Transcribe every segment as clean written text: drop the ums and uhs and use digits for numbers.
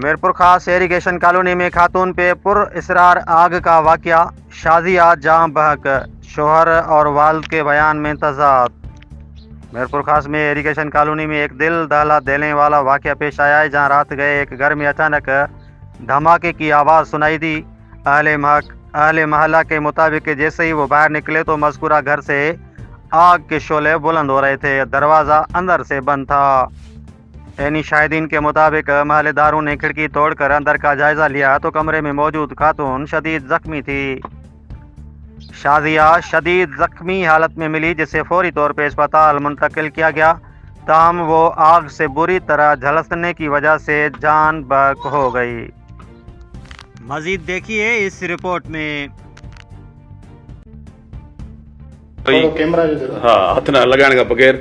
Mirpur Khas irrigation colony में खातून पे पुर इसरार आग का वाकया, शाजिया जां बहक, शोहर और वालिद के बयान में तजाद। मीरपुरखास में इरीगेशन कॉलोनी में एक दिल दहला देने वाला वाकया पेश आया है, जहां रात गए एक घर में अचानक धमाके की आवाज़ सुनाई दी। अहले महल्ला के मुताबिक जैसे ही वो बाहर निकले तो मज़कूरा घर से आग के शोले बुलंद हो रहे थे, दरवाज़ा अंदर से बंद था। ऐनी शाहिदीन के मुताबिक महल्लेदारों ने खिड़की तोड़कर अंदर का जायज़ा लिया तो कमरे में मौजूद खातून शदीद ज़ख्मी थी। शाजिया शदीद ज़ख्मी हालत में मिली, जिसे फौरी तौर पर अस्पताल मुंतकिल किया गया, ताहम वो आग से बुरी तरह झुलसने की वजह से जान बहक हो गई। मज़ीद देखिए इस रिपोर्ट में। ها هٿ نه لڳائڻ کان بغير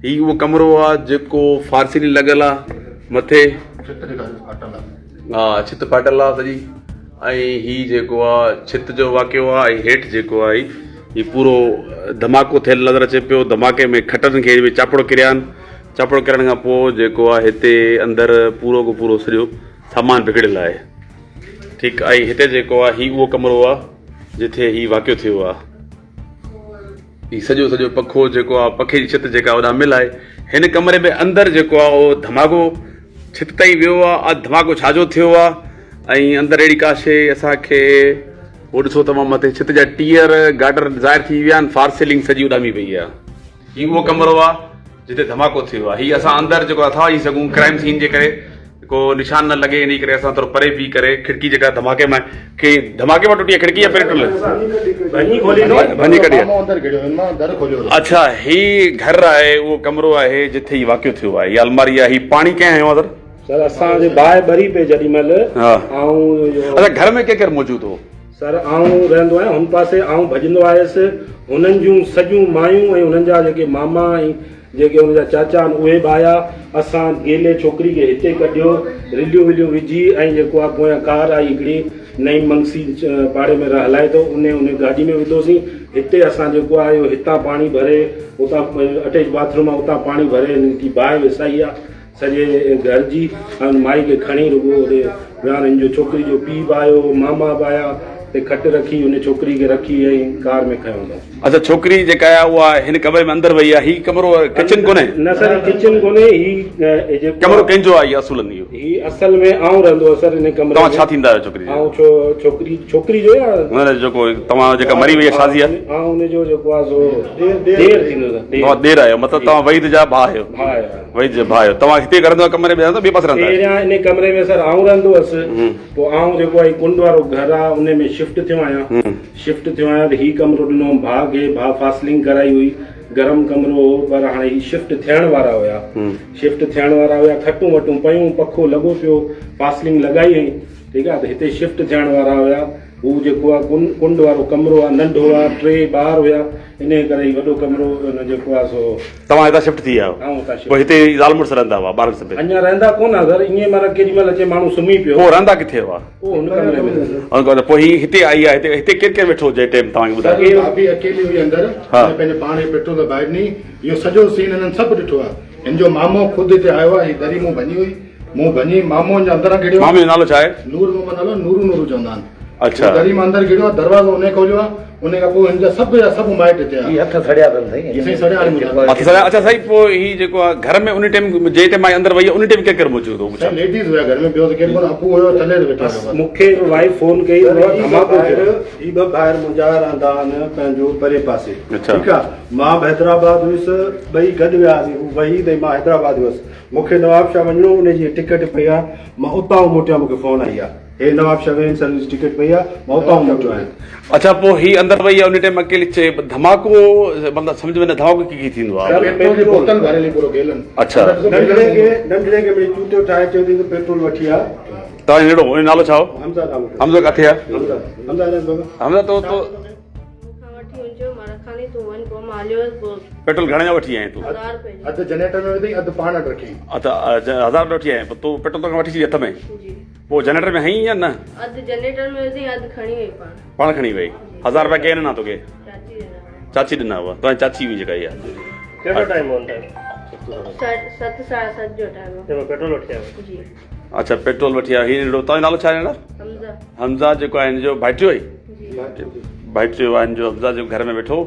هي اهو ڪمرو آ جيڪو فارسي لڳل آ مٿي ها ڇت ڦاٽل آ سڄي ۽ هي جيڪو آ ڇت جو واقعو آ ۽ هيٺ جيڪو آ هي پورو ڌماڪو ٿيل نظر اچي پيو ڌماڪي ۾ کٽن کي به چاپڙو ڪريا آهن چاپڙو ڪرڻ کان پوء جيڪو آ هتي اندر پورو ڪو پورو سڄو سامان بگڙيل آهي ٺيڪ ۽ هتي جيڪو آ هي اهو ڪمرو آ جتي هي واقعو ٿيو آ هي سڄو سڄو پکو جيڪو آ پکي جي ڇت جيڪا اڏاميل آهي هن ڪمري ۾ اندر جيڪو آ اهو ڌماڪو ڇت تائين ويو آ آ ڌماڪو ڇا جو ٿيو آ ۽ اندر اهڙي ڪا شي اسان کي هو ڏسو تمام مٿي ڇت جا ٽيئر گارڊر ظاهر ٿي ويا آهن فار سيلنگ سڄي اڏامي پئي آ هي اهو ڪمرو آ جتي ڌماڪو ٿيو آ هي اسان اندر جيڪو نٿا وڃي سگهون ڪرائم سين جي ڪري ڪو نشان نه لڳي انهي ڪري اسان ٿورو پري بيهي ڪري کڙڪي جيڪا ڌماڪي مان کي ڌماڪي مان ٽٽي آ کڙڪي يا پيٽرول ڀڃي کولي نو ڀڃي ڪڍي اڇا هي گهر آهي اهو ڪمرو آهي جتي هي واقعو ٿيو آهي هي الماري آهي هي پاڻي ڪنهن هنيو آ سر سر اسان جي باهه ٻري پئي جڏي مهل آئون اڇا گهر ۾ ڪير ڪير موجود هو سر آئون رهندو آهيان هن پاسي آئون ڀڄندو آيس هنن جون سڄيون مايون ۽ هنن جا جيڪي ماما ۽ جيڪي هن جا چاچا آهن اهي به آيا اسان گيلي ڇوڪري کي هتي ڪڍيو رليون وليون وجهي ۽ جيڪو آهي پويان ڪار آئي هڪڙي نعيم منگسي پاڙي ۾ هلائي ٿو انهي انهي گاڏي ۾ وڌوسين هتي اسان جيڪو آهي اهو هتان پاڻي ڀري اتان اٽيچ باٿروم آهي اتان پاڻي ڀري هنن جي باهه وسائي آهي سڄي گهر جي ۽ ان مائي کي کڻي رڳو هوڏي ويا هن جو ڇوڪري جو پيء به آيو ماما به آيا تي کٽ رکي ان ڇوڪري کي رکي ۽ ڪار ۾ کنيو اٿائون. اڇا ڇوڪري جيڪا آهي اها هن ڪمري ۾ اندر وئي آهي هي ڪمرو ڪچن ڪونهي؟ نه سر هي ڪچن ڪونهي هي جيڪو ڪمرو ڪنهن جو آهي اصولن اهو؟ هي اصل ۾ آئون رهندو هوس سر ان ڪمري ۾. توهان ڇا ٿيندا آهيو ڇوڪري جا؟ آئون ڇوڪري ڇوڪري جو يا؟ نه نه جيڪو توهان جيڪا مري وئي آهي شازيه. آئون ان جو جيڪو آهي سو ڏير ٿيندو سر. توهان ڏير آهيو مطلب توهان وحيد جا ڀاء آهيو. ڀاء آهيان. وحيد جا ڀاء آهيو. توهان هتي رهندو آهيو ڪمري ۾ رهندو ٻئي پاسي رهندا آهيو؟ پهريان ان ڪمري ۾ سر آئون رهندو هوس پوء آئون جيڪو آهي ڪنڊ وارو گهر آهي ان ۾ شفٽ ٿيو آهيان شفٽ ٿيو آهيان ته هي ڪمرو ڏنو هوم ڀاء کي ڀاء فاصلنگ ڪرائي هئي گرم ڪمرو هو پر هاڻي هي شفٽ ٿيڻ وارا هيا شفٽ ٿيڻ وارا هيا کٽون وٽون پيون پکو لڳو پيو فاصلنگ لڳائي هئي ٺيڪ آ ته هتي شفٽ ٿيڻ وارا هيا هو جيڪو آ ڪنڊ وارو ڪمرو آ ننڍو آ ٽي ٻار هيا انهي ڪري هي وڏو ڪمرو ان جيڪو آ سو. توهان هتان شفٽ ٿي ويا آئون هتان شفٽ پوء هتي زال مڙس رهندا هئا ٻارن سميت؟ اڃا رهندا ڪونه ها سر ائين معنيٰ ڪيڏي مهل اچي ماڻهو سمهي پيو. پوء رهندا ڪٿي هئا؟ پوء هن ڪمري ۾. هن ڪمري پوء هي هتي آئي آ هتي هتي ڪير ڪير ويٺو هو جنهن ٽيم توهان کي ٻڌايو؟ سر ڀاڀي اڪيلي هئي اندر هن پنهنجي پاڻ کي پيٽرول باهه ڏني اهو سڄو سين هنن سڀ ڏٺو آ. هن جو مامو خود هتي آيو آهي، هي دري مون ڀڃي هئي، مون ڀڃي، مامو هن جي اندران گهڙيو آهي. مامي جو نالو ڇا آهي؟ نور محمد نالو، نورو نورو چوندا آهن. اڇا. هو دري مان اندر گهڙيو آهي، دروازو انهي کوليو آهي، انهي کان پوء هن جا سڀ جا سڀ مائٽ هتي آيا. هي هٿ سڙيا اٿن سائين. هي سائين سڙيا آهن منهنجا. هٿ سڙيا، اڇا سائين پوء هي جيڪو آهي گهر ۾ انهي ٽيم جنهن ٽيم مائي اندر وئي آهي انهي ٽيم ڪير ڪير موجود هو پڇان. سائين ليڊيز هيا گهر ۾ ٻيو ته ڪير ڪونه، ابو هيو ٿلهي تي ويٺو هيو بس. مون کي وائيف فون ڪئي ته بابا ڌماڪو ٿيو. هي ٻه ڀائر منهنجا رهندا آهن پنهنجو پري پاسي اڇا. ٺيڪ آهي. مان به حيدرآباد هيس، ٻئي گڏ وياسين، هو وحيد ۽ مان حيدرآباد هيس، مون کي نوابشاهه وڃڻو هو، ان جي ٽڪيٽ پئي آ، مان اتان موٽيان مون کي فون آئي آ، هي نوابشاهه وين سروس ٽڪيٽ پئي آ، مان اتان موٽيو آهيان. اڇا پوء هي اندر وئي آ ان ٽائيم اڪيلي چي ڌماڪو مطلب سمجهه ۾ نه ڌماڪو ڪي ڪي ٿيندو آ. سر پيٽرول جي بوتل ڀريل هئي پورو گيلن. اڇا. ننڍڙي کي ننڍڙي کي مڙئي چوٽيو ٺاهي چيو اٿئي ته پيٽرول وٺي آ. توهان جو ننڍڙو ان جو نالو ڇا هو؟ حمزه نالو اٿس. حمزو ڪاٿي آ؟ حمزه حمزه هيڏانهن بابا. حمزه تو تو. مون کان وٺي وڃجو مان رکان ٿي تون وڃ پوء مان هليو ويس پوء. پيٽرول گهڻي جو وٺي آئين تون؟ هزار روپيه جو. اڌ جنريٽر ۾ وڌئي اڌ پاڻ وٽ رکيائين. اڇا هزار روپيه وٺي آئين پوء تو پيٽرول توکان وٺي ڇڏي هٿ ۾؟ جي. پوء جنريٽر ۾ هنئي يا نه؟ اڌ جنريٽر ۾ وڌئي اڌ کڻي وئي پاڻ. پاڻ کڻي وئي. هزار روپيا ڪنهن ڏنا توکي؟ چاچي ڏنا هئا. چاچي ڏنا هئا. توهان جي چاچي هئي جيڪا اها. ڪهڙو ٽائيم هو ان ٽائيم؟ ست ساڍا ست جو ٽائيم هو. جنهن ۾ پيٽرول وٺي آيو. جي. اڇا پيٽرول وٺي آيو. هي ننڍڙو توهان جو نالو ڇا آهي ننڍڙا؟ حمزه. حمزه جيڪو آهي هن جو ڀائٽيو آهي؟ ڀائٽيو آهي هن جو حمزه جيڪو گهر ۾ ويٺو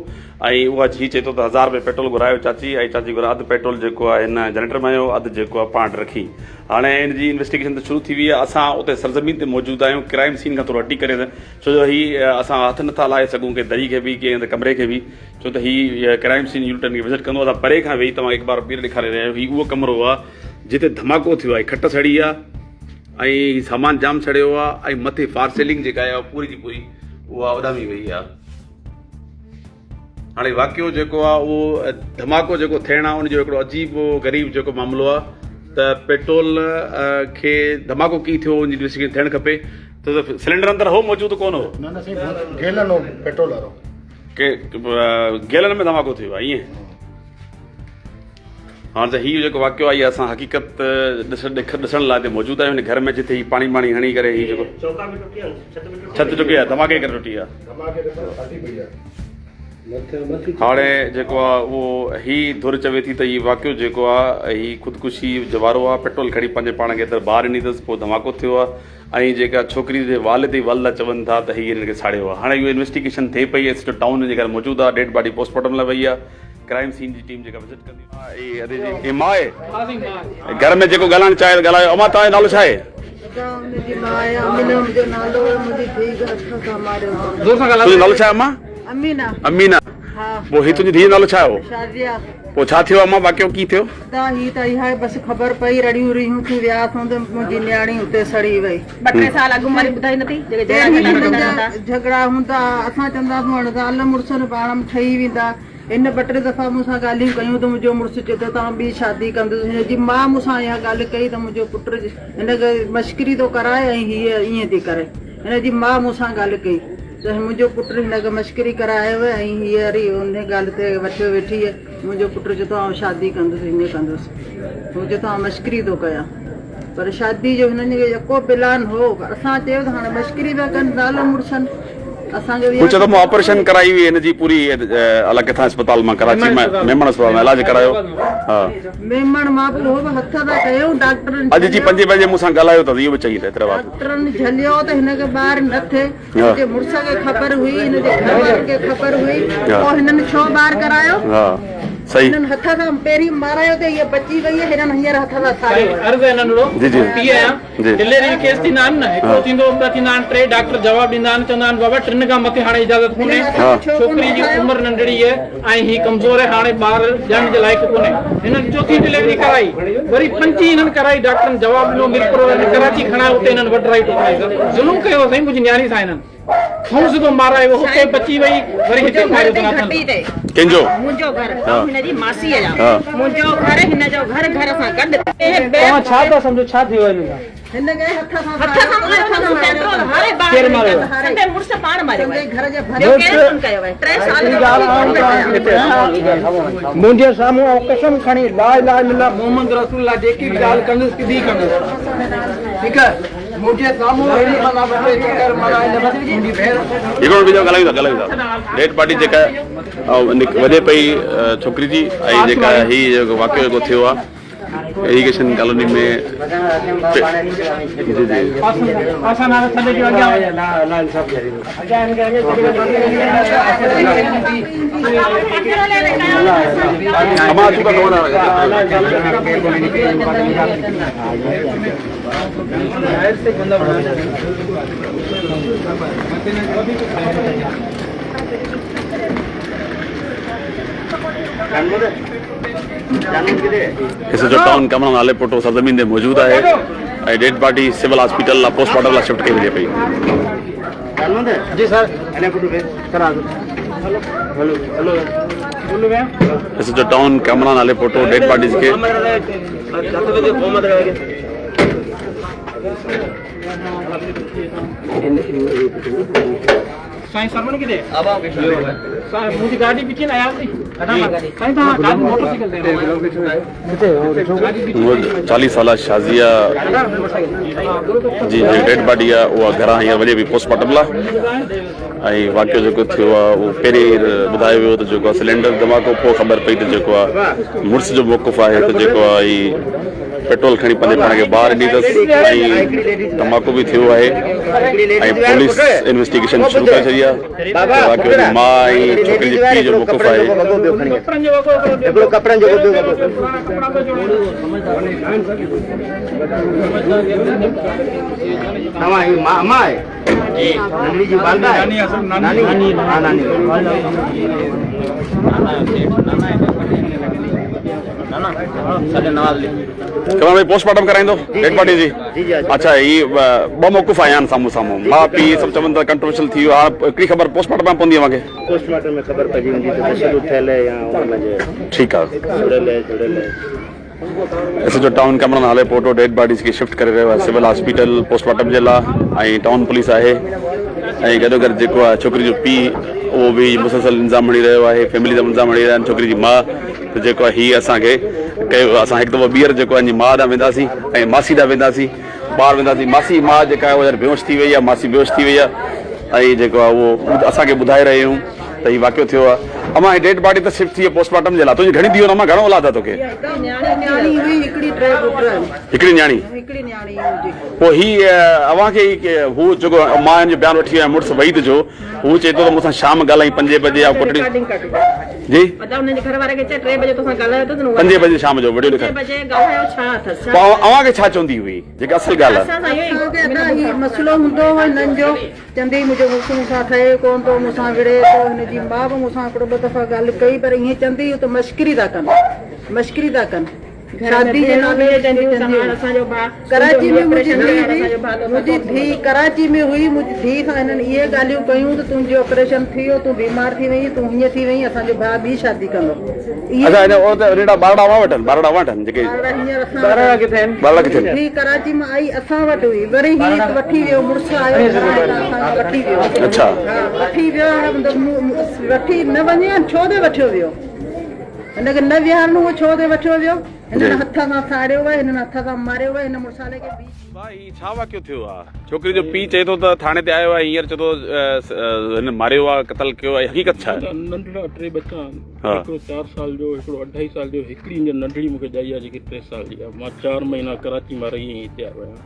۽ اها هي چئي ٿو ته هزار رپيا پيٽرول گهرايو چاچي ۽ چاچي گهرايو اڌ پيٽرول جيڪو آهي هن جنريٽر ۾ هنيو اڌ جيڪو آهي پاڻ وٽ رکي. هاڻي ان جي انويسٽيگيشن ته شروع ٿي وئي آهي اسان اتي سرزمين تي موجود آهيون ڪرائيم سين کان ٿورو هٽي ڪري ڇو جو هي اسان هٿ نٿا لائي سگهون ڪنهن دري کي به ڪنهن ڪمري کي به ڇو ته هي ڪرائيم سين يونٽ کي وزٽ ڪندو اسان پري کان ويهي توهان کي هڪ بار ٻيهر ڏيکاري رهيا آهيون هي اهو ڪمرو آهي جتي ڌماڪو ٿيو آهي کٽ سڙي آهي ۽ سامان جام سڙيو آهي ۽ مٿي فار سيلنگ جيڪا آهي پوري جي پوري اها اڏامي وئي آهي هاڻي واقعو جيڪو آهي اهو ڌماڪو جيڪو ٿيڻ آهي ان جو هڪڙو عجيب و غريب جيڪو معاملو آهي ته پيٽرول کي ڌماڪو ڪيئن ٿيو ان جي انويسٽيگيشن ٿيڻ کپي ته سلينڊر اندر هو موجود ڪونه هو. نه نه سائين گيلن هو پيٽرول وارو. ڪي گيلن ۾ ڌماڪو ٿيو آهي ائين. هاڻ ته هي جيڪو واقعو آهي اسان حقيقت ڏسڻ لاء هتي موجود آهيون هن گهر ۾ جتي هي پاڻي ٻاڻي هڻي ڪري هي جيڪو چوڪا به ٽٽي آهن ڇت به ڇت ٽٽي آهي ڌماڪي ڪري ٽٽي آهي ڌماڪي ته ڦاٽي پئي آهي هاڻي جيڪو آهي اهو هي ڌر چوي ٿي ته هي واقعو جيڪو آهي هي خودڪشي وارو آهي پيٽرول کڻي پنهنجي پاڻ کي اندر باهه ڏني اٿس پوء ڌماڪو ٿيو آهي ۽ جيڪا ڇوڪري جي والد ۽ والده چون ٿا ته هي هنن کي ساڙيو آهي هاڻي اهو انويسٽيگيشن ٿئي پئي ايس ايچ او ٽائون جي گهر موجود آهي ڊيڊ باڊي پوسٽ مارٽم لاء وئي آهي ڪرائيم سين جي ٽيم جيڪا وزٽ ڪندي. ادي جي هي ماء آهي گهر ۾ جيڪو ڳالهائڻ چاهي ته ڳالهايو امان توهان جو نالو ڇا آهي؟ منهنجي ماء آهي امينه منهنجو نالو آهي منهنجي ڌيء کي هٿ سان ماريو اٿن. زور سان ڳالهايو تنهنجو نالو ڇا آهي امان؟ امينه. امينه ها. پوء هي تنهنجي ڌيء جو نالو ڇا هو؟ شازيه. پوء ڇا ٿيو امان واقعو ڪيئن ٿيو؟ ادا هي ته اها ئي بس خبر پئي رڙيون ريهون ٿيون وياسون ته منهنجي نياڻي اتي سڙي وئي. ٻه ٽي سال اڳ وري ٻڌائي نه ٿي جيڪي جهيڙا پهرين جهڳڙا هنن ٿيندا جا هوندا. جهڳڙا هوندا اسان چونداسون هاڻ زال مڙس پاڻ ۾ ٺهي ويندا. هن ٻه ٽي دفعا مون سان ڳالهيون ڪيون ته منهنجو مڙس چئي ٿو ته آئون ٻي شادي ڪندس. هن جي ماء مون سان اها ڳالهه ڪئي ته منهنجو پٽ هن کي مشڪري ٿو ڪرائي ۽ هيء ائين ٿي ڪري. هن جي ماء مون سان ڳالهه ڪئي ته منهنجو پٽ هن کي مشڪري ڪرائي آيو آهي ۽ هيء وري ان ڳالهه تي وٺيو ويٺي آهي. منهنجو پٽ چئي ٿو آئون شادي ڪندس ائين ڪندس. هو چئي ٿو آئون مشڪري ٿو ڪيان. پر شادي جو هنن کي يڪو پلان هو پر اسان چيو ته هاڻي مشڪري پيا ڪن زال مڙسن اسان کي هو چئي ٿو مون آپريشن ڪرائي هئي هن جي پوري الاء ڪٿان اسپتال مان ڪراچي مان ميمڻ اسپتال مان علاج ڪرايو ها ميمڻ مان به اهو به هٿ ٿا ڪيون ڊاڪٽرن اڄ جي پنجين بجي مون سان ڳالهايو اٿس اهو به چئي ته ايتري ڊاڪٽرن جهليو ته هن کي ٻار نه ٿئي هن جي مڙس کي خبر هئي هن جي گهر وارن کي خبر هئي پوء هنن ڇو ٻار ڪرايو ها صحيح هنن هٿ سان پهرين مارايو ته هيء بچي وئي هنن هينئر هٿ سان ساڙيو سائين عرض آهي ننڍڙو جي جي پي آهيان جي ڊليوري جي ڪيس ٿيندا آهن نه هڪڙو ٿيندو ٻه ٿيندا آهن ٽي ڊاڪٽر جواب ڏيندا آهن چوندا آهن بابا ٽن کان مٿي هاڻي اجازت ڪونهي ڇوڪري جي عمر ننڍڙي آهي ۽ هي ڪمزور آهي هاڻي ٻار ڄڻڻ جي لائق ڪونهي هنن چوٿين ڊليوري ڪرائي وري پنجين هنن ڪرائي ڊاڪٽرن جواب ڏنو ميرپور وارن ڪراچي کڻايو اتي هنن وڍرائي ٽڪرائي ظلم ڪيو سائين منهنجي نياڻي سان هنن سنئون سڌو مارايو هتي بچي وئي وري هتي ماريو اٿن هٿن سان. ڪنهن جو؟ منهنجو گهر آئون هن جي ماسي آهيان منهنجو گهر هن جو گهر گهر سان گڏ. توهان ڇا ٿا سمجهو ڇا ٿيو آهي هن سان؟ هن کي هٿ سان هٿ سان ماريو اٿس پيٽرول هاري باهه ڪير ماريو آهي؟ سندي مڙس پاڻ ماريو آهي ٻيو ڪنهن ڪونه ڪيو آهي ٽي سال کان وٺي ڪونه پيا ڪيا. منهنجي سامهون آئون قسم کڻي لا اله الا الله محمد رسول الله جيڪي به ڳالهه ڪندس سڌي ڪندس ٺيڪ آهي منهنجي سامهون اهڙي معنيٰ ٻه ٽي چڪر معنيٰ هن منهنجي ڀيڻ هڪڙو منٽ بيهو ڳالهايون ٿا ڳالهايون ٿا ڊيڊ باڊي جيڪا وڃي پئي ڇوڪري جي ۽ جيڪا هي جيڪو واقعو جيڪو ٿيو آهي ايريگيشن ڪالوني ۾ جي جي امان اچون ٿا S H O town Kamran Halepoto سرزمين تي موجود آهي ۽ ڊيڊ باڊي سول هاسپيٽل لا پوسٽ مارٽم لا شفٽ ڪئي وڃي پئي. S H O town Kamran Halepoto dead bodies کي سائين سرمن ڪٿي سائين منهنجي گاڏي بيٺي نه آيا سائين توهان گاڏي موٽر سائيڪل تي چاليهه سالا شازيه جي جيڪا ڊيڊ باڊي آهي اها گهران هينئر وڃي پئي پوسٽ مارٽم لاء ۽ واقعو جيڪو ٿيو آهي اهو پهرين ٻڌايو ويو ته جيڪو آهي سلينڊر ڌماڪو پوء خبر پئي ته جيڪو آهي مڙس جو موقف آهي ته جيڪو آهي هي پيٽرول کڻي پنهنجي پاڻ کي باهه ڏني اٿس ۽ ڌماڪو به ٿيو آهي ۽ پوليس انويسٽيگيشن شروع ڪري ڇڏي آهي واقعو جي ماء ۽ ڇوڪري جي پيء جو موقف آهي. ڪمال ڀائي پوسٽ مارٽم ڪرائيندو ڊيڊ باڊي جي اڇا هي ٻه موقف آيا آهن سامهون سامهون ماء پيء سڀ چون ٿا ڪنٽروورشل ٿي ويو هاڻ هڪڙي خبر پوسٽ مارٽم مان پوندي اوهان کي پوسٽ مارٽم ۾ خبر پئجي ويندي ته تشدد ٿيل آهي يا ان ۾ ٺيڪ آهي جڙيل آهي جڙيل آهي. S H O town Kamran Halepoto dead bodies کي شفٽ ڪري رهيو آهي سول هاسپيٽل پوسٽ مارٽم جي لاء ۽ ٽائون پوليس آهي ۽ گڏو گڏ جيڪو آهي ڇوڪري جو پيء اهو به مسلسل الزام هڻي رهيو آهي فيملي تي الزام هڻي رهيا آهن ڇوڪري جي ماء ته جيڪو آهي هي اسان کي ڪيو اسان هڪ دفعو ٻيهر جيڪو آهي ماء ڏانهن وينداسين ۽ ماسي ڏانهن وينداسين ٻاهر وينداسين ماسي ماء جيڪا آهي اها بيهوش ٿي وئي آهي ماسي بيهوش ٿي وئي آهي ۽ جيڪو آهي اهو اسان کي ٻڌائي رهيون هيون ته هي واقعو ٿيو آهي امان هي ڊيڊ باڊي ته شفٽ ٿي وئي پوسٽ مارٽم جي لاء تنهنجي گهڻي ڌيئر امان گهڻو اولاد آهي توکي؟ نياڻي هئي هڪڙي ٽي پٽ آهن. هڪڙي نياڻي هڪڙي نياڻي هئي. پوء هي اوهان کي هو جيڪو مان هن جو بيان وٺي ويو آهيان مڙس وحيد جو هو چئي ٿو ته مون سان شام ڳالهائين پنجين بجي يا ڪوٽڙي جي پنجين بجي شام جو وڊيو ڏيکار پوء اوهان کي ڇا چوندي هئي جيڪا اصل ڳالهه آهي. اسان کي ادا هي مسئلو هوندو هو هنن جو چوندي هئي منهنجو مڙس مون سان ٺهي ڪونه ٿو مون سان وڙهي ٿو هن جي ماء به مون سان هڪڙو ٻه دفعا ڳالهه ڪئي پر ائين چوندي هئي ته مشڪري ٿا ڪن مشڪري ٿا ڪن شادي جي نالي تي چوندي هئي ڪراچي ۾ منهنجي ڌيء هئي منهنجي ڌيء ڪراچي ۾ هئي منهنجي ڌيء سان هنن اهي ڳالهيون ڪيون ته تنهنجو آپريشن ٿي ويو تون بيمار ٿي وئين تون هيئن ٿي وئين اسان جو ڀاء ٻي شادي ڪندو اهي اڇا هن عورت ننڍڙا ٻارڙا اوهان وٽ آهن ٻارڙا اوهان وٽ آهن جيڪي ٻارڙا هينئر اسان وٽ آهن ٻارڙا ڪٿي آهن ڌيء ڪراچي مان آئي اسان وٽ هئي وري هي وٺي ويو مڙس آيو گهران هتان اسان کان وٺي ويو اڇا ها وٺي ويو وٺي نه وڃي هان ڇو تي وٺيو ويو هن کي نه ويهارڻو هو ڇو تي وٺيو ويو هنن هٿ سان ساڙيو آهي هنن هٿ سان ماريو آهي هن مڙسالي کي بي. ڀاء هي ڇا واقعو ٿيو آ ڇوڪري جو پيء چئي ٿو ته ٿاڻي تي آيو آهي هينئر چئي ٿو هن ماريو آ قتل ڪيو آهي حقيقت ڇا آهي. ننڍڙا ٽي ٻچا آهن هڪڙو 4 سال جو هڪڙو اڍائي سال جو هڪڙي هينئر ننڍڙي مونکي ڄائي آهي جيڪي 3 سال جي آهي مان 4 مهينا ڪراچي مان رهي ۽ هتي آيو آهيان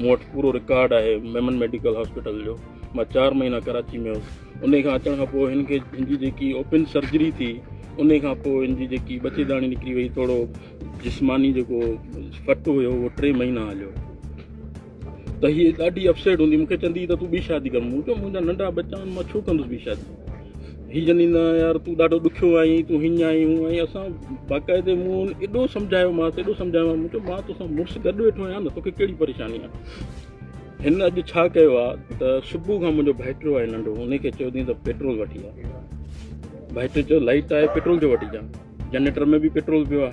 مون وٽ پورو رڪارڊ آهي ميمن ميڊيڪل هاسپيٽل جو مان 4 مهينا ڪراچي ۾ هوس انهي کان اچڻ کان پوء هن کي هن جي جيڪي اوپن سرجري ٿي انهي کان پوء هن جي جيڪي ٻچيداڻي نڪري وئي ٿورو جسماني جيڪو ڦٽ هيو اهو ٽي مهينا هليو ته هي ڏاڍي اپسيٽ هوندي مونکي چوندي ته تون ٻي شادي ڪر مون چيو منهنجا ننڍا ٻچا آهن مان ڇو ڪندس ٻي شادي هي چوندي نه يار تون ڏاڍو ڏکيو آهين تون هيئن آهين هون آهين اسان باقاعدي مون ايڏو سمجهايومانس ايڏو سمجهايومانس مون چيو مان توسان مڙس گڏ ويٺو آهيان نه توکي ڪهڙي پريشاني آهي هن اڄ ڇا ڪيو آ ته صبح کان منهنجو ڀائٽيو آهي ننڍو ان کي چيو اٿئي ته پيٽرول وٺي آ ڀائٽي چيو لائٽ آهي پيٽرول جو وٺي اچان جنريٽر ۾ به پيٽرول پيو آ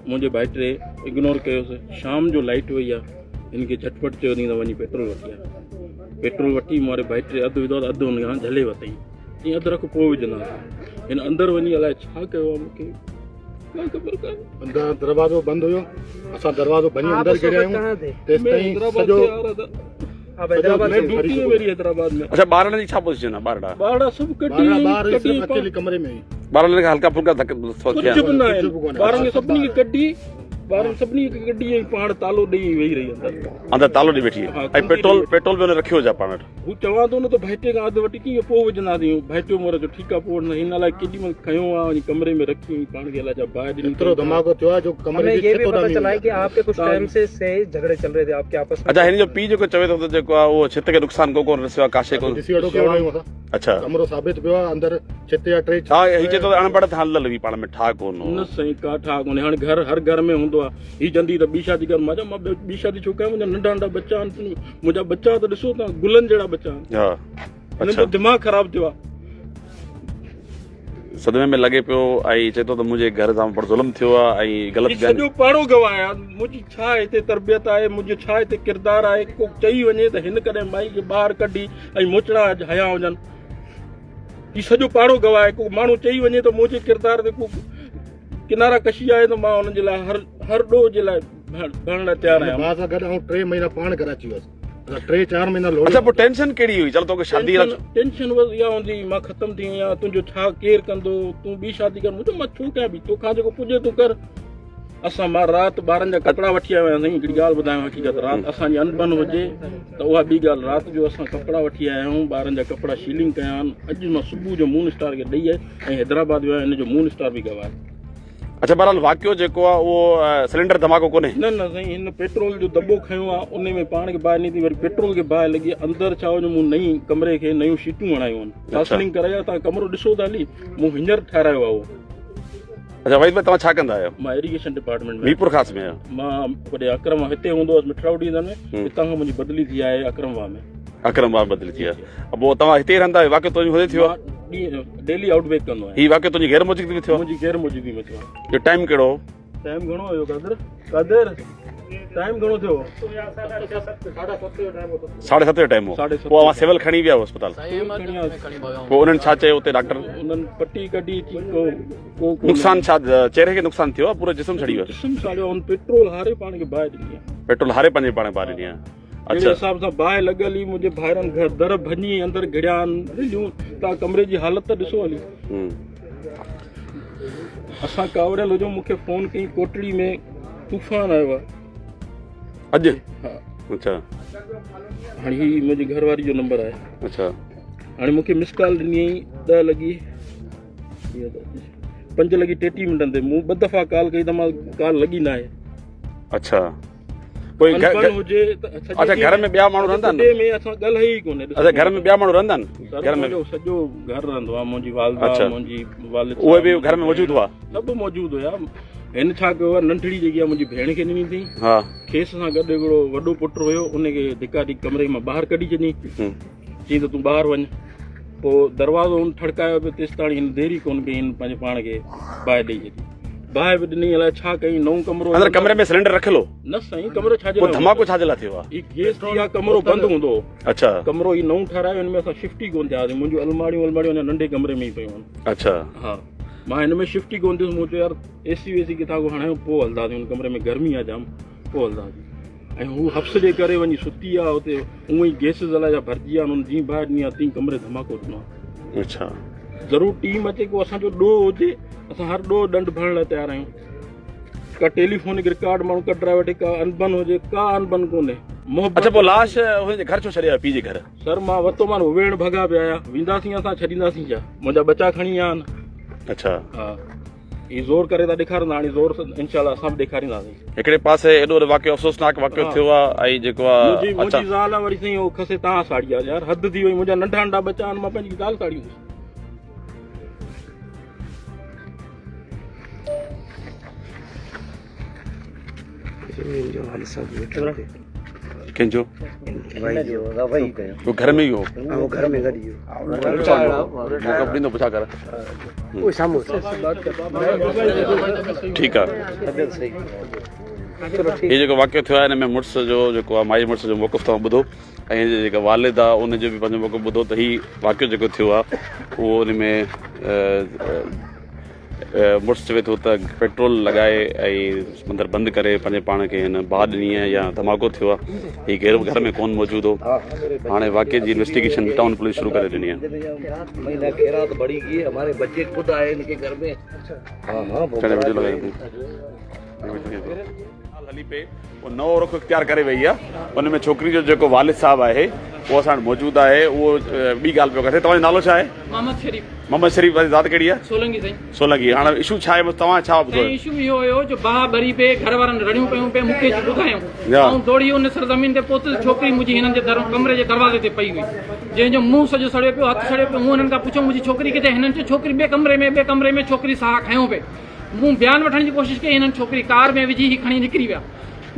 منهنجي ڀائٽي اگنور ڪيوس شام جو لائٽ وئي آ هن کي جهٽپٽ چيو اٿئي ته وڃي پيٽرول وٺي آ پيٽرول وٺي مون واري ڀائٽي اڌ وڌو اڌ هن کان جهلي ورتائين چيائين اڌ رک پوء وجهنداسين هن اندر وڃي الائي ڇا ڪيو آ مون کي اندر دروازو بند هيو اسان دروازو ڀڃي اندر گهڙيا آهيون تيستائين سڄو اڇا ٻارڙن جي ڇا پوزيشن آهي ٻارڙا ٻارڙا سڀ ڪڍي ٻار صرف اڪيلي ڪمري ۾ ٻارڙن کي هلڪا ڦلڪا ڌڪ ڪجهه به نه آهن ٻارن کي سڀني کي ڪڍي ٻارن سڀني کي ڪڍي ۽ پاڻ تالو ڏئي ويهي رهي اندر اندر تالو ڏئي ويٺي ۽ پيٽرول پيٽرول به ان رکيو هجي پاڻ وٽ هو چوان ٿو نه ته ڀائٽي کان اڌ وٺي ڪيئن پوء وجهنداسين. ڀائٽيو مون چيو ٺيڪ آ پوء وٺنداسين. هن الائي ڪيڏي مهل کنيو آ وڃي ڪمري ۾ رکي ۽ پاڻ کي الائي ڇا باهه ڏني ايترو ڌماڪو ٿيو آ جو ڪمري جي ڇت اڏامي وئي آ. اڇا هن جو پيء جيڪو چوي ٿو ته جيڪو آ اهو ڇت کي نقصان ڪو ڪونه رسيو آ ڪا شيء ڪونه. ڏسي اهڙو ڪيو آهيون اسان. اڇا. ڪمرو ثابت پيو آ اندر ڇت جا ٽي. ها هي چئي ٿو ته اڻبڻت هلندل هئي پاڻ ۾ ٺاهه ڪونه هو. نه سائين ڪا ٺاهه ڪونهي هاڻي گهر هر گهر ۾ هوندو آ. هي چوندي ته ٻي شادي ڪر مان چيو مان ٻي شادي ڇو ڪيان منهنجا ننڍا ننڍا ٻچا آهن منهنجا ٻچا ته ڏسو ته گلن جهڙا ٻچا آهن. ها هنن جو دماغ خراب ٿيو آهي. صدمي ۾ لڳي پيو ۽ چئي ٿو ته منهنجي گهر سان وڏو ظلم ٿيو آهي ۽ غلط هي سڄو پاڙو گواهه آهي منهنجي ڇا هتي تربيت آهي منهنجو ڇا هتي ڪردار آهي ڪو چئي وڃي ته هن ڪڏهن مائي کي ٻاهر ڪڍي ۽ موچڙا هنيا هجن هي سڄو پاڙو گواهه آهي ڪو ماڻهو چئي وڃي ته منهنجي ڪردار تي ڪو ڪنارا ڪشي آهي ته مان انهن جي لاء هر هر ڏوهه جي لاء ڀرڻ لاء تيار آهيان. ڀاء سان گڏ آئون ٽي مهينا پاڻ ڪراچي ويس. ٽي چار مهينا لوڙيو. اڇا پوء ٽينشن ڪهڙي هئي؟ چل توکي شادي لاء. ٽينشن بس اها هوندي هئي مان ختم ٿي ويو آهيان تنهنجو ڇا ڪير ڪندو تون ٻي شادي ڪر. مون چيو مان ڇو ڪيان ٻي توکان جيڪو پڄي تون ڪر. اسان مان رات ٻارن جا ڪپڙا وٺي آيو آهيان سائين هڪڙي ڳالهه ٻڌايان حقيقت رات اسان جي انبن هجي ته اها ٻي ڳالهه رات جو اسان ڪپڙا وٺي آيا آهيون ٻارن جا ڪپڙا شيلنگ ڪيا آهن اڄ مان صبح جو مون اسٽار کي ڏئي آيس ۽ حيدرآباد ويو آهيان ان جو مون اسٽار به گواهه آهي. اڇا بهرحال واقعو جيڪو آهي اهو سلينڊر ڌماڪو ڪونهي. نه نه سائين هن پيٽرول جو دٻو کنيو آهي ان ۾ پاڻ کي باهه نڪتي وري پيٽرول کي باهه لڳي اندر ڇا هو جو مون نئين ڪمري کي نيون شيٽون هڻايون آهن فاسننگ ڪرائي آهي توهان ڪمرو ڏسو ته هلي مون هينئر ٺهرايو آهي اهو. اڇا وحيد ڀائي توهان ڇا ڪندا آهيو؟ مان ايريگيشن ڊپارٽمينٽ ۾ ميرپور خاص ۾ آهيان. مان وڏي اڪرم هتي هوندو هوس مٺڙائو ڊويزن ۾ هتان کان منهنجي بدلي ٿي آهي اڪرم واهه ۾. اڪرم واهه بدلي ٿي آهي. پوء توهان هتي ئي رهندا آهيو واقعو تنهنجي هوندي ٿيو آهي؟ ڊيلي آئوٽ بيڪ ڪندو آهيان. هي واقعو تنهنجي غير موجودگي ۾ ٿيو آهي؟ منهنجي غير موجودگي ۾ ٿيو آهي. اهو ٽائيم ڪهڙو هو؟ ٽائيم گهڻو هيو قادر؟ قادر ٽائيم گهڻو ٿيو؟ ساڍي ست جو ٽائيم هو. پوء اوهان سول کڻي ويا اسپتال؟ پوء انهن ڇا چيو اتي ڊاڪٽر؟ انهن پٽي ڪڍي چي ڪو ڪو نقصان ڇا چهري کي نقصان ٿيو آهي پورو جسم سڙي ويو؟ جسم سڙيو ان پيٽرول هاري پاڻ کي باهه ڏني آهي. پيٽرول هاري پنهنجي پاڻ کي باهه ڏني آهي. اڇا حساب سان باهه لڳل هئي منهنجي ڀائرن گهر در ڀڃي اندر گهڙيا آهن رليون تان ڪمري جي حالت ته ڏسو هلي. اسان ڪاوڙيل هجون مون کي فون ڪئي ڪوٽڙي ۾ طوفان آيو آهي. اڄ؟ ها. اڇا. هاڻي هي منهنجي گهر واري جو نمبر آهي. اڇا. هاڻي مون کي مس ڪال ڏني ائين 10 لڳي 5 لڳي 33 منٽن تي مون ٻه دفعا ڪال ڪئي ته مان ڪال لڳي ناهي. اڇا. ڪوئي هجي اڇا گهر ۾ ٻيا ماڻهو رهندا آهن؟ ۾ اسان ڳالهائي ئي ڪونهي. اڇا گهر ۾ ٻيا ماڻهو رهندا آهن؟ گهر ۾ سڄو گهر رهندو آهي منهنجي والده منهنجي والد اهي به گهر ۾ موجود هئا؟ سڀ موجود هيا. هن ڇا ڪيو آهي ننڍڙي جيڪي آهي منهنجي ڀيڻ کي ڏني اٿئي. ها. کيس سان گڏ هڪڙو وڏو پٽ هيو ان کي ڌڪا ڏئي ڪمري مان ٻاهر ڪڍي ڇڏيائين. چيائين ته تون ٻاهر وڃ. پوء دروازو هن ٺڙڪايو پيو تيستاڻي هن دير ئي ڪونه ڪئي هن پنهنجي پاڻ کي باهه ڏئي ڇڏي. باهه به ڏني الائي ڇا ڪيائين نئون ڪمرو اندر ڪمري ۾ سلينڊر رکيل هو؟ نه سائين ڪمرو ڇا جي پوء ڌماڪو ڇا جي لاء ٿيو آهي؟ هي گيس ٿي ويا ڪمرو بند هوندو هو. اڇا. ڪمرو هي نئون ٺهرايو هن ۾ اسان شفٽ ئي ڪونه ٿيا هئاسين منهنجون الماڙيون الماڙيون اڃا ننڍي ڪمري ۾ ئي پيون آهن. اڇا. ها مان هن ۾ شفٽ ئي ڪونه ٿيس مون چيو يار اي سي وي سي ڪٿان ڪو هڻايون پوء هلنداسين هن ڪمري ۾ گرمي آهي جام پوء هلنداسين. ۽ هو حبس جي ڪري وڃي ستي آ اتي اونئن ئي گيسز الائي ڇا ڀرجي ويا آهن جيئن باهه ڏني آ تيئن ڪمري ڌماڪو ڏنو آ. اڇا. ضرور ٽيم اچي ڪو اسان جو ڏوهه هجي اسان هر ڏوهه ڏنڊ ڀرڻ لاء تيار آهيون ڪا ٽيليفونڪ رڪارڊ ماڻهو ڪڍرائي وٺي ڪا انبن هجي ڪا انبن ڪونهي محبت. اڇا پوء لاش هن جي گهر ڇو ڇڏي آيو پيء جي گهر. سر مان وتو مان ويڻ ڀڳا پيا آيا وينداسين اسان ڇڏينداسين ڇا منهنجا ٻچا کڻي ويا آهن. اڇا. ها. هي زور ڪري ٿا ڏيکارن هاڻي زور سان انشاء الله اسان به ڏيکارينداسين. هڪڙي پاسي ايڏو وڏو واقعو افسوسناڪ واقعو ٿيو آ ۽ جيڪو آ منهنجي منهنجي زال وري سائين هو کسي تان ساڙي آ يار حد ٿي وئي منهنجا ننڍا ننڍا ٻچا آهن مان پنهنجي زال ساڙيندس. ڪنهن جو گهر ۾ ئي هو گهر ۾ گڏ ئي هو پڇا ڪر ٺيڪ آ هي جيڪو واقعو ٿيو آهي هن ۾ مڙس جو جيڪو آهي مائي مڙس جو موقف توهان ٻڌو ۽ جيڪا والد آهي ان جو به پنهنجو موقف ٻڌو ته هي واقعو جيڪو ٿيو آهي اهو ان ۾ مڙس چوي ٿو ته پيٽرول لڳائي ۽ اندر بند ڪري پنهنجي پاڻ کي هن باهه ڏني آهي يا ڌماڪو ٿيو آهي هي گهر گهر ۾ ڪون موجود هو هاڻي واقعي جي انويسٽيگيشن ٽائون پوليس شروع ڪري ڏني آهي. هلي پئي اهو نئون رخ اختيار ڪري وئي آهي ان ۾ ڇوڪري جو جيڪو والد صاحب آهي اهو اسان وٽ موجود آهي اهو ٻي ڳالهه پيو ڪري توهان جو نالو ڇا آهي؟ محمد شريف. محمد شريف واري ذات ڪهڙي آهي؟ سولنگي سائين. سولنگي هاڻ اشو ڇا آهي توهان ڇا ٻڌو؟ سائين اشو اهو هيو جو باهه ٻري پئي گهر وارن رڙيون ڪيون پئي مون کي اچي ٻڌايائون آئون ڊوڙي ان سرزمين تي پهتس ڇوڪري منهنجي هنن جي در ڪمري جي دروازي تي پئي هئي جنهن جو منهن سڄو سڙيو پيو هٿ سڙيو پيو مون هنن کان پڇيو منهنجي ڇوڪري ڪٿي هنن چيو ڇوڪري ٻئي ڪمري ۾ ٻئي ڪمري ۾ ڇوڪري ساهه کنيو پئي مون بيان وٺڻ جي ڪوشش ڪئي هنن ڇوڪري ڪار ۾ وجهي هي کڻي نڪري ويا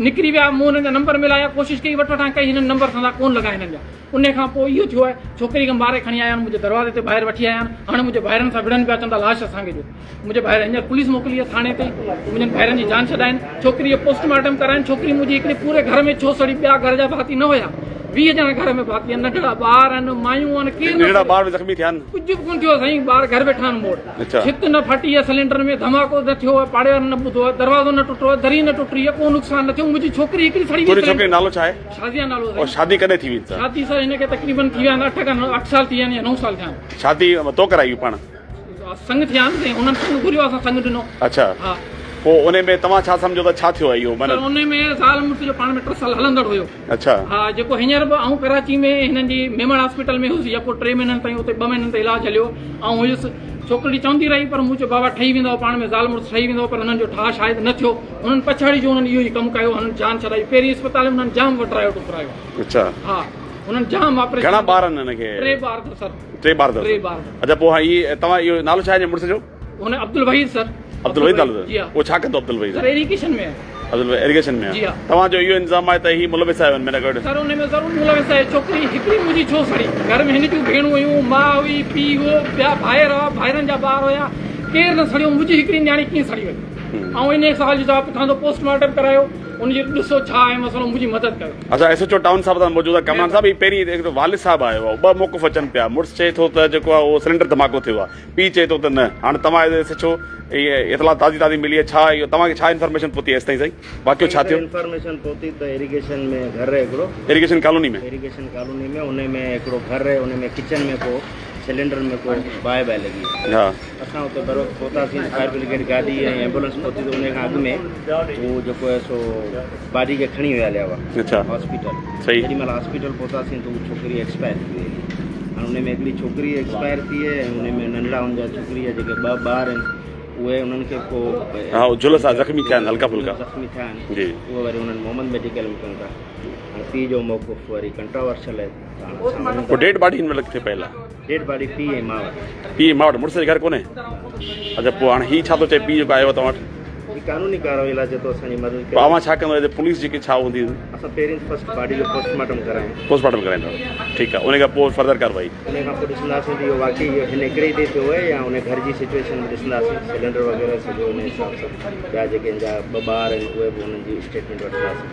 نڪري ويا مون هنن جا نمبر ملايا ڪوشش ڪئي وٺ وٺان ڪئي هنن نمبر سندا ڪون لڳا هنن جا انهي کان پوء اهو ٿيو آهي ڇوڪري کي ماري کڻي آيا آهن منهنجي دروازي تي ٻاهر وٺي آيا آهن هاڻي منهنجي ڀائرن سان وڙهن پيا چون ٿا لاش اسان کي ڏيو منهنجي ڀائر هينئر پوليس موڪلي آهي ٿاڻي تي منهنجن ڀائرن جي جان ڇڏائين ڇوڪري جو پوسٽ مارٽم ڪرائين ڇوڪري منهنجي هڪڙي پوري گهر ۾ ڇو سڙي ٻيا گهر جا ڀاتي نه هيا 20 ڄڻا گهر ۾ ڀاتي آهن ننڍڙا ٻار آهن مايون آهن ڪير نه ننڍڙا ٻار به زخمي ٿيا آهن ڪجهه به ڪونه ٿيو آهي سائين ٻار گهر ويٺا آهن موڙ ڇت نه ڦٽي آهي سلينڊر ۾ ڌماڪو نه ٿيو آهي پاڙي وارن نه ٻڌو آهي دروازو نه ٽٽو آهي دري نه ٽٽي آهي ڪو نقصان نه ٿيو منهنجي ڇوڪري هڪڙي سڙي وئي تنهنجي ڇوڪري جو نالو ڇا آهي؟ شازيه نالو اور شادي ڪڏهن ٿي هئي سان؟ شادي سر هن کي تقريبن ٿي ويا آهن 8 کان 8 سال ٿي ويا آهن يا 9 سال ٿيا آهن. شادي تو ڪرائي هئي پاڻ؟ سڱ ٿيا آهن سائين انهن سڱ گهريو اسان سڱ ڏنو. اڇا ها. پوء انهي ۾ توهان ڇا سمجهو ٿا ڇا ٿيو آهي اهو سر انهي ۾ زال مڙس جو پاڻ ۾ ٽسل هلندڙ هيو. اڇا. ها جيڪو هينئر به آئون ڪراچي ۾ هنن جي ميمڻ هاسپيٽل ۾ هيس يڪو 3 مهينن تائين اتي 2 مهينن تائين علاج هليو آئون هيس ڇوڪرڙي چوندي رهي پر مون چيو بابا ٺهي ويندؤ پاڻ ۾ زال مڙس ٺهي ويندؤ پر هنن جو ٺاهه شايد نه ٿيو هنن پڇاڙي جو هنن اهو ئي ڪم ڪيو هنن جان ڇڏائي پهرين اسپتال ۾ هنن جام وٽرايو ٽڪرايو. اڇا. ها هنن جام آپريشن گهڻا ٻار آهن هن کي؟ 3 ٻار اٿس سر. 3 ٻار اٿس. 3 ٻار اٿس. اڇا پوء هي توهان اهو نالو ڇا آهي هن جي مڙس جو؟ هن عبدالوحيد سر. عبدالوحيد نالو اٿس. جي ها. اهو ڇا ڪندو عبدالوحيد؟ سر ايريگيشن ۾ آهي. عبدالوحيد ايريگيشن ۾ جي آهي. ها. توهان جو اهو انتظام آهي ته هي ملوث آهي ان ۾ نه گڏ؟ سر ان ۾ ضرور ملوث آهي ڇوڪري هڪڙي منهنجي ڇو سڙي گهر ۾ هن جون ڀيڻون هيون ماء هئي پيء هو ٻيا ڀائر هئا ڀائرن جا ٻار هيا ڪير نه سڙيو منهنجي هڪڙي نياڻي ڪيئن سڙي وئي آئون انهي سوال جو جواب پڇان ٿو پوسٽ مارٽم ڪرايو ان جي ڏسو ڇا آهي مسئلو منهنجي مدد ڪيو. اڇا ايس ايڇ او ٽائون صاحب سان موجود آهي ڪامران صاحب هي پهرين هڪڙو والد صاحب آيو آهي ٻه موقف اچن پيا مڙس چئي ٿو ته جيڪو آهي اهو سلينڊر ڌماڪو ٿيو آهي پيء چئي ٿو ته نه هاڻي توهان ايس ايڇ او هي اطلاع تازي تازي ملي آهي ڇا اهو توهان کي ڇا انفارميشن پهتي ايستائين سائين واقعو ڇا ٿيو؟ انفارميشن پهتي ته ايريگيشن ۾ گهر آهي هڪڙو. Irrigation colony ۾. ايريگيشن ڪالوني ۾ ان ۾ هڪڙو گهر آهي ان ۾ ڪچن ۾ ڪو سلينڊر ۾ ڪو باهه باهه لڳي. ها. اسان اتي بروقت پهتاسين ته فائر برگيڊ گاڏي ۽ ايمبولنس پهتي ته ان کان اڳ ۾ هو جيڪو آهي سو باڊي کي کڻي ويا هليا هئا. اڇا. هاسپيٽل. صحيح. جيڏي مهل هاسپيٽل پهتاسين ته هو ڇوڪري ايڪسپائر ٿي وئي هئي. هاڻي ان ۾ هڪڙي ڇوڪري ايڪسپائر ٿي آهي ۽ ان ۾ ننڍڙا ان جا ڇوڪري جا جيڪي ٻه ٻار آهن اهي انهن کي ڪو ها جهلس آ زخمي ٿيا آهن هلڪا ڦلڪا زخمي ٿيا آهن جي اهي وري انهن محمد ميڊيڪل ۾ ڪيون ٿا هاڻي پيء جو موقف وري ڪنٽراورشل آهي ته هاڻي اسان وڃون پوء ٿا ڊيڊ باڊي هن مهل ڪٿي پيل آهي؟ ڊيڊ باڊي پيء ۽ ماء وٽ. پيء ۽ ماء وٽ مڙس جي گهر ڪونهي؟ اڇا پوء هاڻي هي ڇا ٿو چئي پيء جيڪو آيو آهي توهان وٽ؟ هي قانوني ڪارروائي لاء جيترو اسان جي مدد پوء ڪري. اوهان ڇا ڪندو هتي پوليس جي ڇا هوندي؟ اسان پهرين فرسٽ باڊي جو پوسٽ مارٽم ڪرايون. پوسٽ مارٽم ڪرائيندو ٺيڪ آهي ان کان پوء فردر ڪارروائي. ان کان پوء ڏسنداسين ته اهو واقعي اهو هن هڪڙي تي ٿيو آهي يا ان گهر جي سچوئيشن به ڏسنداسين سلينڊر وغيره سڄو ان حساب سان ٻيا جيڪي هن جا ٻه ٻار آهن اهي به انهن جي اسٽيٽمينٽ وٺنداسين.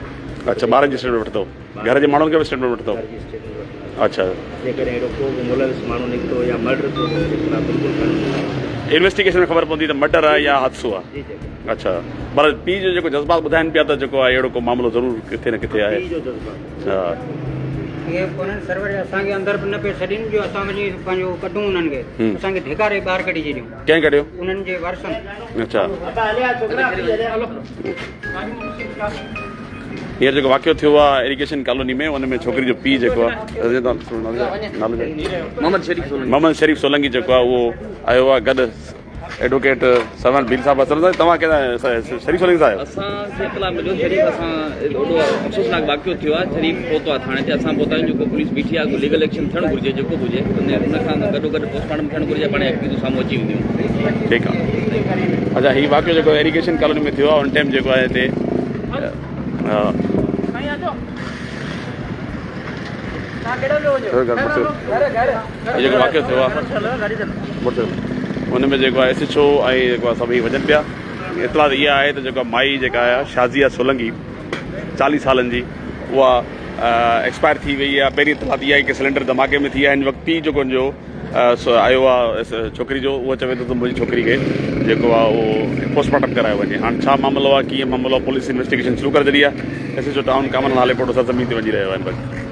اڇا ٻارن جي اسٽيٽمينٽ وٺندو گهر جي ماڻهن کي به اسٽيٽمينٽ وٺندو. گهر جي اسٽيٽمينٽ وٺنداسين. اڇا. جيڪڏهن اهڙو ڪو به ملوث ماڻهو نڪتو يا مرڊر ٿيو ته ان جي خلاف بلڪل قانوني ڪارروائي. انويسٽيگيشن ۾ خبر پوندي ته مرڊر آهي يا حادثو آهي. جي جي. اڇا پر پيء جو جيڪو جذبات ٻڌائين پيا ته جيڪو آهي اهڙو ڪو معاملو ضرور ڪٿي نه ڪٿي آهي. پيء جو جذبات. ها. اهي ڪونهن سرور اسان کي اندر به نه پئي ڇڏين جو اسان وڃي پنهنجو ڪڍون انهن کي اسان کي ڌڪاري ٻاهر ڪڍي ڇڏيون. ڪنهن ڪڍيو؟ انهن جي وارثن. اڇا. هينئر جيڪو واقعو ٿيو آهي ايريگيشن ڪالوني ۾ ان ۾ ڇوڪري جو پيء جيڪو آهي محمد شريف سولنگي محمد شريف سولنگي جيڪو آهي اهو آيو آهي گڏ ايڊووڪيٽ سرور ڀيل صاحب اصل ۾ توهان ڪهڙا شريف سولنگي صاحب اسان کي اطلاع مليو شريف اسان وڏو افسوسناڪ واقعو ٿيو آهي شريف پهتو آهي ٿاڻي تي اسان پهتا آهيون جيڪو پوليس بيٺي آهي ليگل ايڪشن ٿيڻ گهرجي جيڪو به هجي ان کان گڏو گڏ پوسٽ مارٽم ٿيڻ گهرجي پاڻ حقيقتون سامهون اچي وينديون ٺيڪ آهي اچا هي واقعو جيڪو ايريگيشن ڪالوني ۾ ٿيو آهي ان ٽائيم جيڪو آهي هتي ها جيڪو واقعو ٿيو آهي ان ۾ جيڪو آهي ايس ايڇ او ۽ جيڪو آهي سڀئي وڃن پيا اطلاع اها آهي ته جيڪو مائي جيڪا آهي شازيه سولنگي چاليهه سالن جي اها ايڪسپائر ٿي وئي آهي پهرين اطلاع اها آهي ڪي سلينڊر ڌماڪي ۾ ٿي آهي هن وقت پيء جيڪو ان جو آيو آهي ڇوڪري جو اهو چوي ٿو ته منهنجي ڇوڪري کي جيڪو آهي اهو پوسٽ مارٽم ڪرايو وڃي هاڻ ڇا معاملو آهي ڪيئن معاملو آهي پوليس انويسٽيگيشن شروع ڪري ڇڏي آهي S H O town Kamran Halepoto سرزمين تي وڃي رهيو آهي هن وقت.